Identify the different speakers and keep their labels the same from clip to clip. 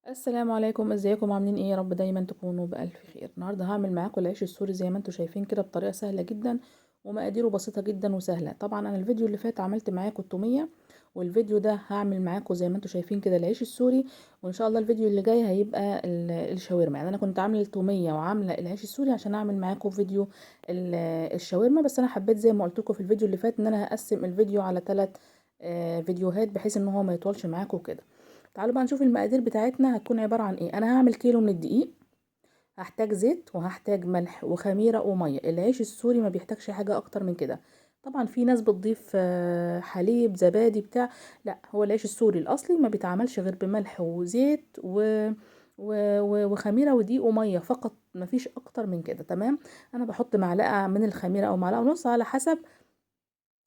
Speaker 1: السلام عليكم، ازيكم؟ عاملين ايه؟ يا رب دايما تكونوا بالف خير. النهارده هعمل معاكم العيش السوري زي ما انتم شايفين كده بطريقة سهلة جدا ومقاديره بسيطة جدا وسهلة. طبعا انا الفيديو اللي فات عملت معاكم التوميه، والفيديو ده هعمل معاكم زي ما انتم شايفين كده العيش السوري، وان شاء الله الفيديو اللي جاي هيبقى الشاورما. انا كنت عامله التوميه وعامله العيش السوري عشان اعمل معاكم فيديو الشاورما، بس انا حبيت زي ما قلت لكم في الفيديو اللي فات ان انا هقسم الفيديو على 3 فيديوهات بحيث ان هو ما يطولش معاكم كده. تعالوا بقى نشوف المقادير بتاعتنا هتكون عبارة عن ايه. انا هعمل كيلو من الدقيق، هحتاج زيت وهحتاج ملح وخميرة ومية. العيش السوري ما بيحتاجش حاجة اكتر من كده. طبعا في ناس بتضيف حليب زبادي بتاع، لا هو العيش السوري الاصلي ما بيتعملش غير بملح وزيت وخميرة ودقيق ومية فقط، ما فيش اكتر من كده. تمام. انا بحط معلقة من الخميرة او معلقة ونص على حسب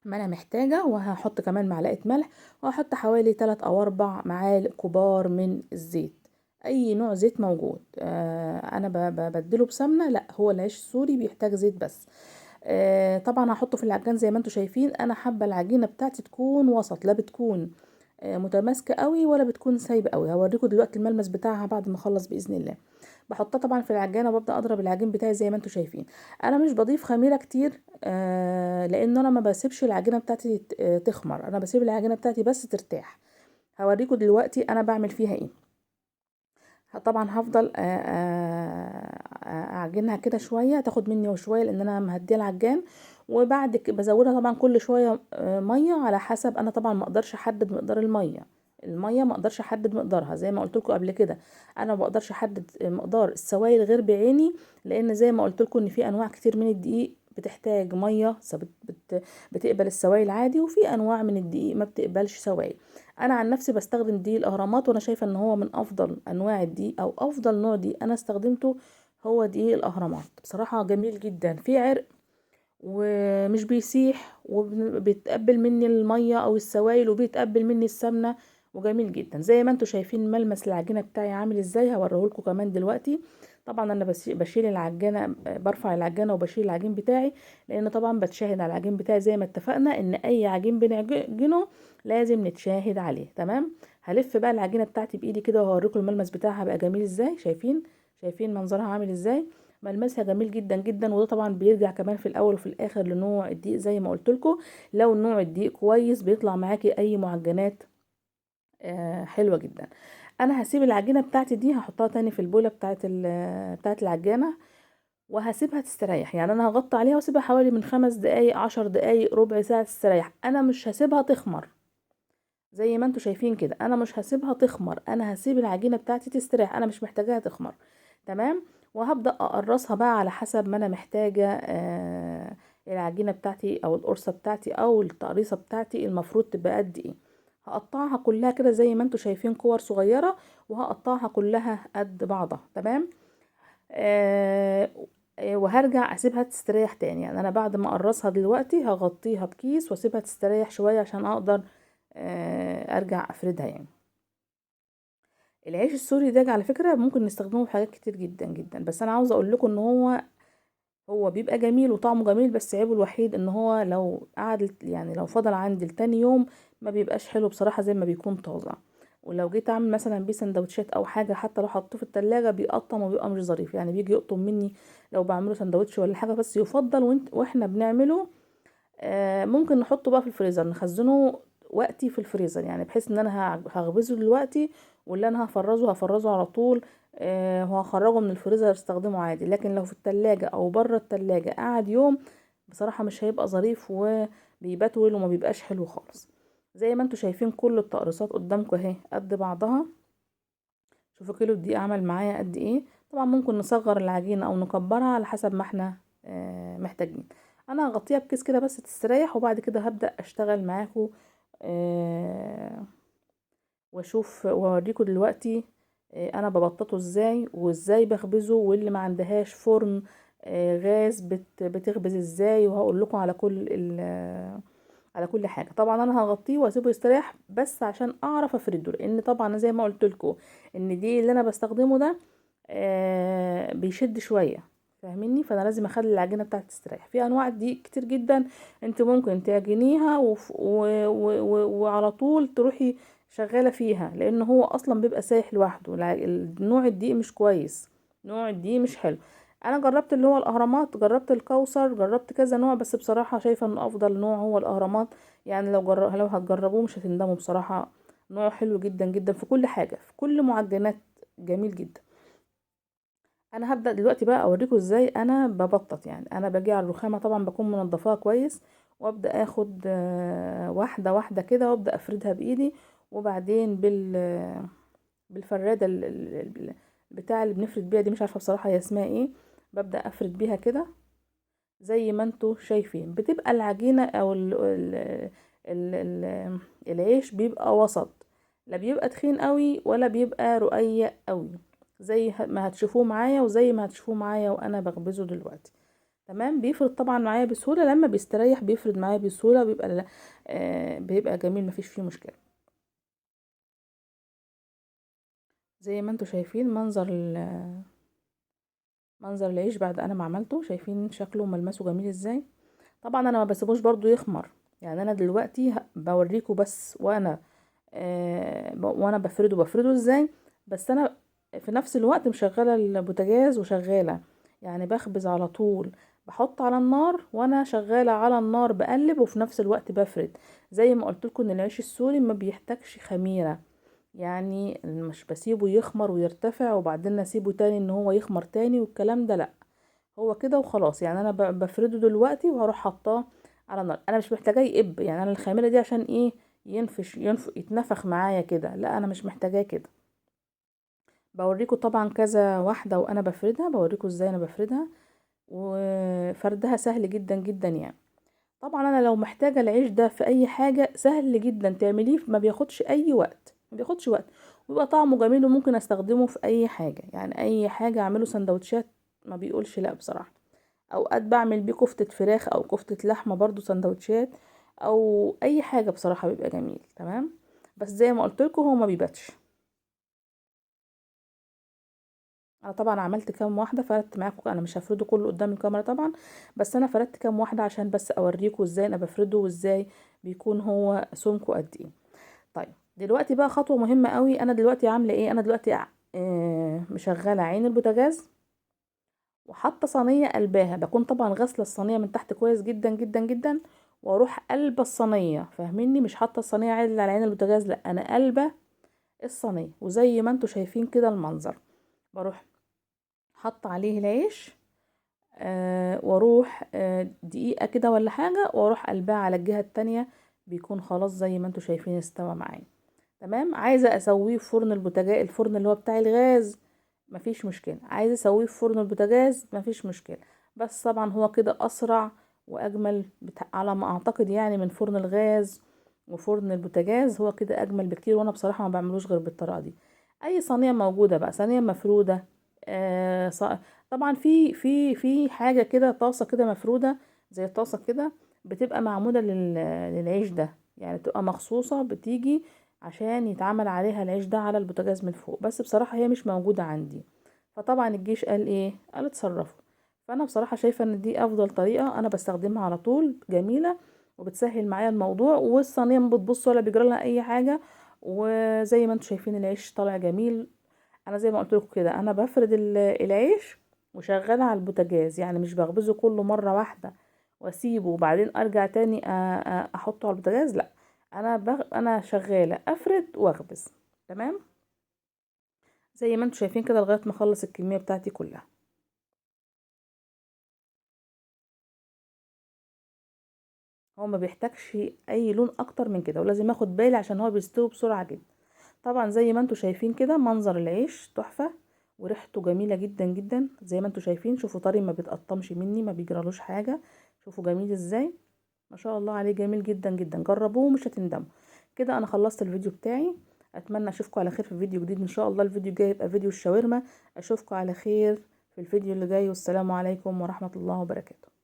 Speaker 1: ما انا محتاجة، وهحط كمان معلقة ملح، وهحط حوالي 3 او 4 معالق كبار من الزيت، اي نوع زيت موجود. انا ببدله بسمنة، لا هو العيش السوري بيحتاج زيت بس. طبعا هحطه في العجان زي ما انتم شايفين. انا حابة العجينة بتاعتي تكون وسط، لا بتكون متماسكة قوي ولا بتكون سايبة قوي. هوريكم دلوقتي الملمس بتاعها بعد ما اخلص باذن الله. بحطها طبعا في العجانه وببدا اضرب العجين بتاعي زي ما انتم شايفين. انا مش بضيف خميره كتير، لان انا ما بسيبش العجينة بتاعتي تخمر، انا بسيب العجينة بتاعتي بس ترتاح. هوريكم دلوقتي انا بعمل فيها ايه. طبعا هفضل اعجنها كده شوية، تاخد مني شوية لان انا مهديه العجان، وبعد بزودها طبعا كل شوية مية على حسب. انا طبعا ما اقدرش احدد مقدار المية، المية ما اقدرش احدد مقدارها زي ما قلت لكم قبل كده. انا ما بقدرش احدد مقدار السوائل غير بعيني، لان زي ما قلت لكم ان في انواع كتير من الدقيق بتحتاج مية، بتقبل السوائل عادي، وفي انواع من الدقيق ما بتقبلش سوائل. انا عن نفسي بستخدم دقيق الاهرامات، وانا شايفه ان هو من افضل انواع الدقيق او افضل نوع دقيق انا استخدمته هو دقيق الاهرامات. بصراحة جميل جدا، في عرق ومش بيسيح، وبيتقبل مني المية او السوائل، وبيتقبل مني السمنة، وجميل جدا. زي ما انتم شايفين ملمس العجينة بتاعي عامل ازاي هوريهولكم كمان دلوقتي. طبعا انا بشيل العجينة، برفع العجينة وبشيل العجين بتاعي، لان طبعا بتشاهد على العجين بتاعي زي ما اتفقنا ان اي عجين بنعجنه لازم نتشاهد عليه. تمام. هلف بقى العجينة بتاعتي بايدي كده وهوريكم الملمس بتاعها بقى جميل ازاي. شايفين منظرها عامل ازاي، ملمسها جميل جدا جدا. وده طبعا بيرجع كمان في الاول وفي الاخر لنوع الدقيق زي ما قلت لكم. لو نوع الدقيق كويس بيطلع معاكي اي معجنات حلوة جدا. انا هسيب العجينة بتاعتي دي، هحطها تاني في البوله بتاعت العجانه، وهسيبها تستريح. انا هغطي عليها واسيبها حوالي من 5 دقايق 10 دقايق ربع ساعة تستريح. انا مش هسيبها تخمر زي ما انتم شايفين كده، انا مش هسيبها تخمر، انا هسيب العجينة بتاعتي تستريح، انا مش محتاجاها تخمر. تمام. وهبدا اقرصها بقى على حسب ما انا محتاجه، العجينة بتاعتي او القرصه بتاعتي او التقريصه بتاعتي المفروض تبقى قد ايه. هقطعها كلها كده زي ما انتم شايفين كور صغيرة، وهقطعها كلها قد بعضها. تمام. وهرجع اسيبها تستريح تاني. انا بعد ما اقرصها دلوقتي هغطيها بكيس واسيبها تستريح شوية عشان اقدر ارجع افردها. العيش السوري ده على فكرة ممكن نستخدمه في حاجات كتير جدا جدا، بس انا عاوزه اقول لكم ان هو بيبقى جميل وطعمه جميل، بس عيبه الوحيد ان هو لو قعد، يعني لو فضل عندي لتاني يوم ما بيبقاش حلو بصراحة زي ما بيكون طازة. ولو جيت اعمل مثلا بيه سندوتشات او حاجة، حتى لو حطيته في التلاجة بيقطم وبيبقى مش ظريف، بيجي يقطم مني لو بعمله سندوتش ولا حاجة. بس يفضل واحنا بنعمله، ممكن نحطه بقى في الفريزر، نخزنه وقتي في الفريزر، بحيث ان انا هخبزه دلوقتي واللي انا هفرزه هفرزه على طول، وهخرجه من الفريزر استخدمه عادي. لكن لو في التلاجة او بره التلاجة قعد يوم بصراحة مش هيبقى ظريف وبيبتول وما بيبقاش حلو خالص. زي ما انتوا شايفين كل التقريصات قدامكم اهي قد بعضها. شوفوا كيلو الدقيق عمل معايا قد ايه. طبعا ممكن نصغر العجينة او نكبرها على حسب ما احنا محتاجين. انا هغطيها بكيس كده بس تستريح، وبعد كده هبدأ اشتغل معاكم، واوريكم دلوقتي، انا ببططه ازاي وازاي بخبزه، واللي ما عندهاش فرن، غاز بتخبز ازاي، وهقول لكم على كل حاجة. طبعا انا هغطيه واسيبه يستريح بس عشان اعرف افرده، لان طبعا زي ما قلت لكم ان دي اللي انا بستخدمه ده، بيشد شوية، فاهميني؟ فانا لازم اخلي العجينة بتاعتي تستريح. في انواع دقيق كتير جدا انت ممكن تعجنيها وعلى طول تروحي شغالة فيها، لان هو اصلا بيبقى سايح لوحده. نوع الدقيق مش كويس، نوع الدقيق مش حلو. انا جربت اللي هو الاهرامات، جربت الكوثر، جربت كذا نوع، بس بصراحة شايفه ان افضل نوع هو الاهرامات. يعني لو هتجربوه مش هتندموا بصراحة، نوع حلو جدا جدا في كل حاجة، في كل معجنات، جميل جدا. انا هبدا دلوقتي بقى اوريكم ازاي انا ببطط. يعني انا باجي على الرخامه، طبعا بكون منضفاها كويس، وابدا اخد واحدة واحدة كده، وابدا افردها بايدي، وبعدين بالفراده بتاع اللي بنفرد بيها دي، مش عارفه بصراحة هي اسمها ايه، ببدا افرد بيها كده زي ما انتوا شايفين. بتبقى العجينة او ال ال ال ال العيش بيبقى وسط، لا بيبقى تخين قوي ولا بيبقى رقيق قوي، زي ما هتشوفوه معايا وزي ما هتشوفوه معايا وانا بخبزه دلوقتي. تمام. بيفرد طبعا معايا بسهولة، لما بيستريح بيفرد معايا بسهولة، بيبقى جميل، مفيش فيه مشكلة. زي ما انتوا شايفين منظر العيش بعد انا ما عملته، شايفين شكله وملمسه جميل ازاي. طبعا انا ما بسيبوش برضو يخمر، يعني انا دلوقتي بوريكم بس وانا بفرده ازاي، بس انا في نفس الوقت مشغله البوتاجاز وشغالة، يعني بخبز على طول، بحط على النار وانا شغالة على النار بقلب، وفي نفس الوقت بفرد. زي ما قلت لكم ان العيش السوري ما بيحتاجش خميره، يعني مش بسيبه يخمر ويرتفع وبعدين اسيبه تاني ان هو يخمر تاني والكلام ده، لا هو كده وخلاص. يعني انا بفرده دلوقتي وهروح حطاه على النار، انا مش محتاجاه يقب، يعني انا الخميره دي عشان ايه؟ يتنفخ معايا كده، لا انا مش محتاجاه كده. بوريكم طبعا كذا واحدة وانا بفردها، بوريكم ازاي انا بفردها، وفردها سهل جدا جدا. يعني طبعا انا لو محتاجه العيش ده في اي حاجة سهل جدا تعمليه، ما بياخدش اي وقت، ما بياخدش وقت، ويبقى طعمه جميل، وممكن استخدمه في اي حاجة، يعني اي حاجة اعمله سندوتشات ما بيقولش لا بصراحة. اوقات بعمل بيه كفته فراخ او كفته لحمه برضو سندوتشات او اي حاجة، بصراحة بيبقى جميل. تمام. بس زي ما قلت لكم هو ما بيباتش. انا طبعا عملت كام واحدة فردت معاكم، انا مش هفرده كله قدام الكاميرا طبعا، بس انا فردت كام واحدة عشان بس اوريكم ازاي انا بفرده وازاي بيكون هو سمكة قد ايه. طيب دلوقتي بقى خطوة مهمة قوي. انا دلوقتي عامله ايه؟ انا دلوقتي مشغله عين البوتاجاز وحاطه صينية قلباها، بكون طبعا غاسله الصينية من تحت كويس جدا جدا جدا، واروح قلبه الصينية، فاهميني؟ مش حاطه الصينية عدل على عين البوتاجاز، لا انا قلبه الصينية، وزي ما انتوا شايفين كده المنظر. بروح حاطه عليه العيش، واروح دقيقة كده ولا حاجة، واروح قلبها على الجهة التانية، بيكون خلاص زي ما انتوا شايفين استوى معايا. تمام. عايزه اسويه في فرن البوتاجاز، الفرن اللي هو بتاع الغاز، مفيش مشكلة. عايزه اسويه في فرن البوتاجاز، مفيش مشكلة، بس طبعا هو كده اسرع واجمل على ما اعتقد، يعني من فرن الغاز وفرن البوتاجاز هو كده اجمل بكتير. وانا بصراحة ما بعملوش غير بالطريقة دي. اي صينية موجودة بقى، صينية مفروده، طبعا في في في حاجة كده، طاسه كده مفروده زي طاسه كده، بتبقى معمولة للعيش ده، يعني بتبقى مخصوصة بتيجي عشان يتعمل عليها العيش ده على البوتاجاز من فوق، بس بصراحة هي مش موجودة عندي. فطبعا الجيش قال ايه؟ قال اتصرفوا. فانا بصراحة شايفه ان دي افضل طريقه، انا بستخدمها على طول، جميلة وبتسهل معايا الموضوع، والصينيه ما بتبص ولا بيجرى لها اي حاجة، وزي ما انتم شايفين العيش طالع جميل. انا زي ما قلت لكم كده انا بفرد العيش وشغالة على البوتاجاز، يعني مش بخبزه كله مرة واحدة واسيبه وبعدين ارجع تاني احطه على البوتاجاز، لا انا شغالة افرد واخبز. تمام. زي ما انتم شايفين كده لغاية ما اخلص الكمية بتاعتي كلها. هو ما بيحتاجش اي لون اكتر من كده، ولازم اخد بالي عشان هو بيستوي بسرعة جدا. طبعا زي ما انتم شايفين كده منظر العيش تحفة وريحته جميلة جدا جدا، زي ما انتم شايفين. شوفوا طري، ما بيتقطمش مني، ما بيجرالوش حاجة، شوفوا جميل ازاي، ما شاء الله عليه، جميل جدا جدا. جربوه مش هتندموا. كده انا خلصت الفيديو بتاعي، اتمنى اشوفكم على خير في فيديو جديد ان شاء الله. الفيديو الجاي يبقى فيديو الشاورما. اشوفكم على خير في الفيديو اللي جاي، والسلام عليكم ورحمة الله وبركاته.